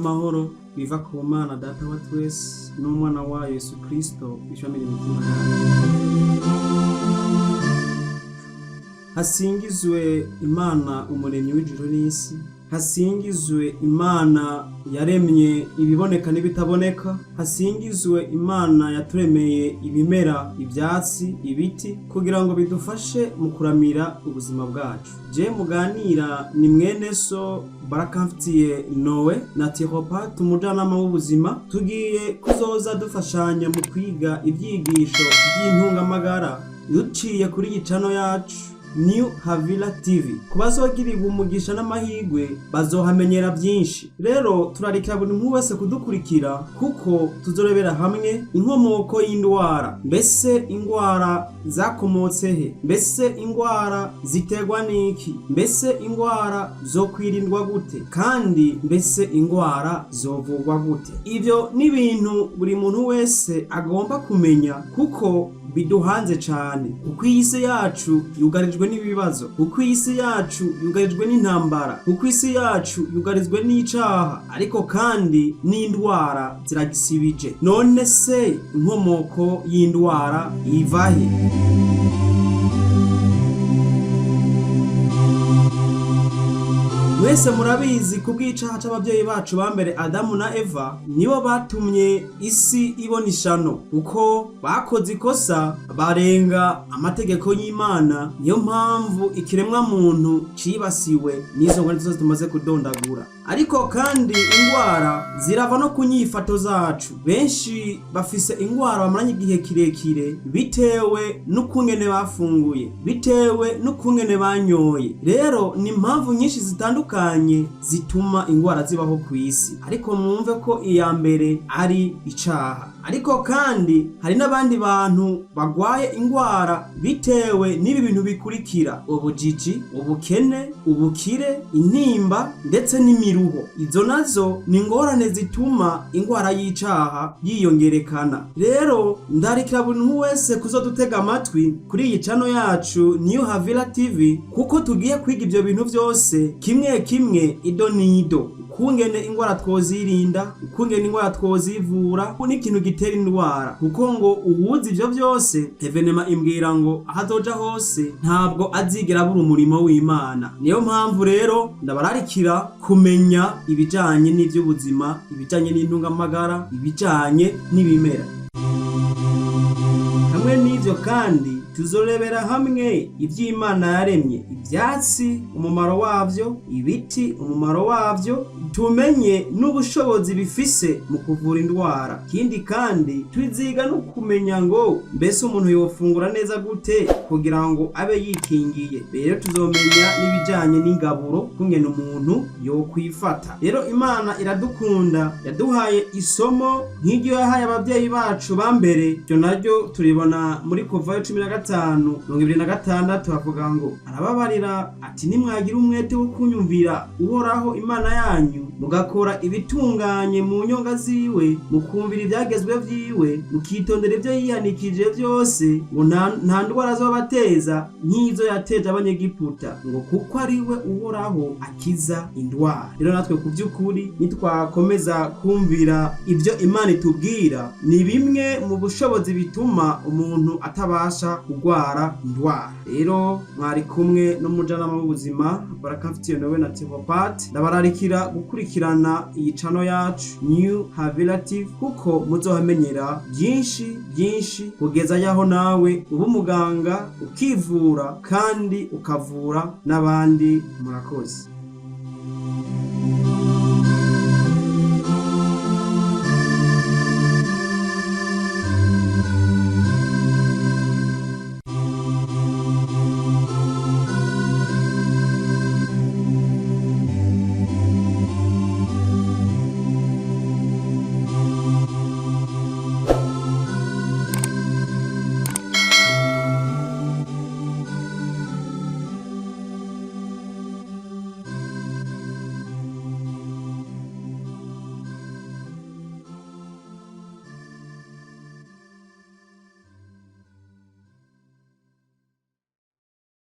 N'amahoro biva ku Mana Data wa twese n'Umwana wayo Yesu Kristo bishamira imitima yacu. Hasingizwe Imana umuremyi w'ijuru n'isi, hasingizwe Imana yaremye ibiboneka n'ibitaboneka, hasingizwe Imana yaturemeye ibimera, ivyatsi, ibiti kugira ngo bidufashe mu kuramira ubuzima bwacu. Je muganira ni mwene so Barakamfitiye Noe na Tiropat, umujanama w'ubuzima. Tugiye kuzoza dufashanya mu kwiga ibyigisho by'intungamagara duciye kuri iyi channel yacu New Havila TV. Ku bazogirirwa umugisha n'amahirwe bazohamenyera byinshi. Rero turarikira buri muntu wese kudukurikira kuko tuzorebera hamwe inkomoko y'indwara. Mbese indwara zakomotse he? Mbese indwara ziterwa n'iki? Mbese indwara zokwirindwa gute? Kandi mbese indwara zovurwa gute? Ivyo ni ibintu buri muntu wese agomba kumenya kuko biduhanze cane, kuko iyi si yacu yugarijwe n'ibibazo, kuko iyi si yacu yugarijwe n'intambara, kuko isi yacu yugarijwe n'icaha, ariko kandi n'indwara ziragisibije. None se inkomoko y'indwara ivahe? Mwese murabizi, kubw'icaha c'abavyeyi bacu ba mbere Adamu na Eva, nibo batumye isi ibona ishano, kuko bakoze ikosa barenga amategeko y'Imana. Niyo mpamvu ikiremwa muntu cibasiwe n'izo ngorane zose tumaze kudondagura. Ariko kandi ingwara zirava no ku nyifato zacu. Benshi bafise ingwara bamaranye igihe kirekire bitewe n'ukungene bafunguye, bitewe n'ukungene banyoye. Rero ni impamvu nyinshi zitandukanye zituma ingwara zibaho ku isi, ariko mwumve ko iya mbere ari icaha. Ariko kandi hari n'abandi bantu bagwaye ingwara bitewe n'ibi bintu bikurikira: ubujiji, ubukene, ubukire, intimba ndetse n'imiruho. Izo nazo ni ingorane zituma ingwara y'icaha yiyongerekana. Rero ndarikira buri muntu wese kuzodutega amatwi kuri iyi channel yacu New Havila TV, kuko tugiye kwiga ivyo bintu vyose kimwe kimwe, ido nido: ukungene ingwara twozirinda, ukungene ingwara twozivura, n'ikintu gitera indwara. Kuko ngo uwuzi ivyo vyose, evenema imbwira ngo aho azoja hose ntabwo azigera abura umurimo w'Imana. Niyo mpamvu rero ndabararikira kumenya ibijanye n'ivy'ubuzima, ibijanye n'intungamagara, ibijanye n'ibimera. Hamwe n'ivyo kandi tuzorebera hamwe ivy'Imana yaremye: ivyatsi umumaro wavyo, ibiti umumaro wavyo, tumenye n'ubushobozi bifise mu kuvura indwara. Ikindi kandi tuziga no kumenya ngo mbese umuntu yofungura neza gute kugira ngo abe yikingiye. Rero tuzomenya n'ibijanye n'ingaburo, kungene umuntu yokwifata. Rero Imana iradukunda, yaduhaye isomo nk'iryo yahaye abavyeyi bacu ba mbere. Iryo naryo turibona muri Kuvayo 15:26, havuga ngo: "Arababarira ati: 'Nimwagira umwete wo kunyumvira Uhoraho Imana yanyu, mugakora ibitunganye mu nyonga ziwe, mukumvira ivyagezwe vyiwe, mukitondera ivyo yihanikije vyose, ngo nta ndwara azobateza nk'izo yateje Abanyegiputa, ngo kuko ari we Uhoraho akiza indwara.'" Rero natwe ku vy'ukuri nitwakomeza kumvira ivyo Imana itubwira, ni bimwe mu bushobozi bituma umuntu atabasha kugwara indwara. Rero mwari kumwe n'umujanama w'ubuzima Barakamfitiye Nowe na Tiropat. Ndabararikira gukurikirana iyi channel yacu New Havila TV, kuko muzohamenyera byinshi byinshi kugeza yaho nawe uba umuganga ukivura kandi ukavura n'abandi. Murakoze.